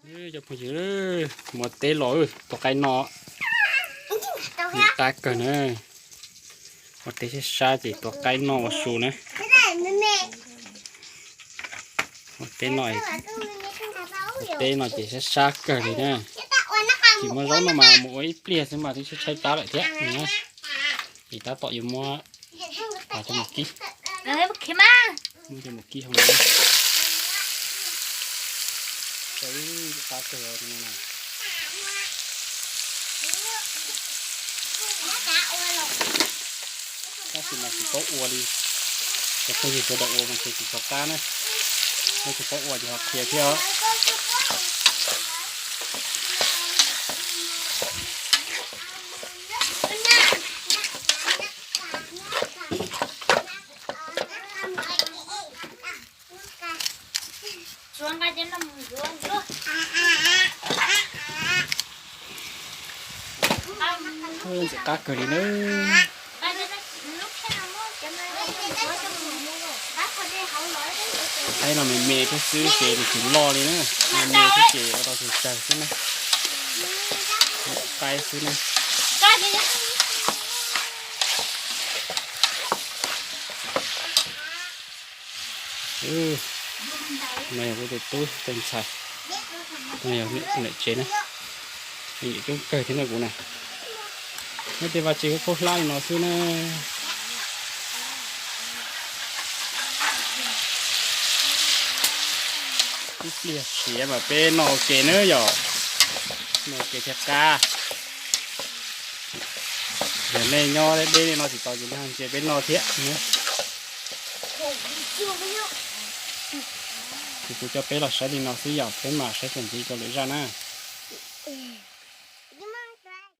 Cov phooj ywg, muaj teb los tuav qaib noj, qab kawg na. Muaj teb sab sab ces tuav qaib noj ua su na. Muaj teb no, muaj teb no ces sab sab kawg li na. Tsis muaj zaub no mas mus ua ib pliag xwb mas twb tshaib tshaib plab lawm thiab na. Ces tab tom yuav muab coj mus kib, muab coj mus kib hauv no. Qab kawg no na. Tab sis mas tsis paub ua li. Cov phooj ywg sawv daws ua mas ces tsis txhob qab na. Nej tsis paub ua ces ho qhia thiab os. Ntxim qab kawg li na. Qaib no me me thiab xwb ces nws tsis loj li na. Me me thiab ces ua tau tsawg tsawg xwb na. Qaib xwb na. No yog kuv tus tub tus ntxhais, no yog niam tsev na. Nws coob kawg thiab na kuv na. Nyob tej vaj tse khaub hlab li no xwb na. Ib pliag siav mas peb noj ua ke na yom. Noj ua ke thiaj qab. Yog nej nyob deb deb li no tsis tau ces nej ho ntsia peb noj thiab na. Ces kuv coj peb los saib li no xwb yom, peb mam saib txuas ntxiv rau lwm zaj na.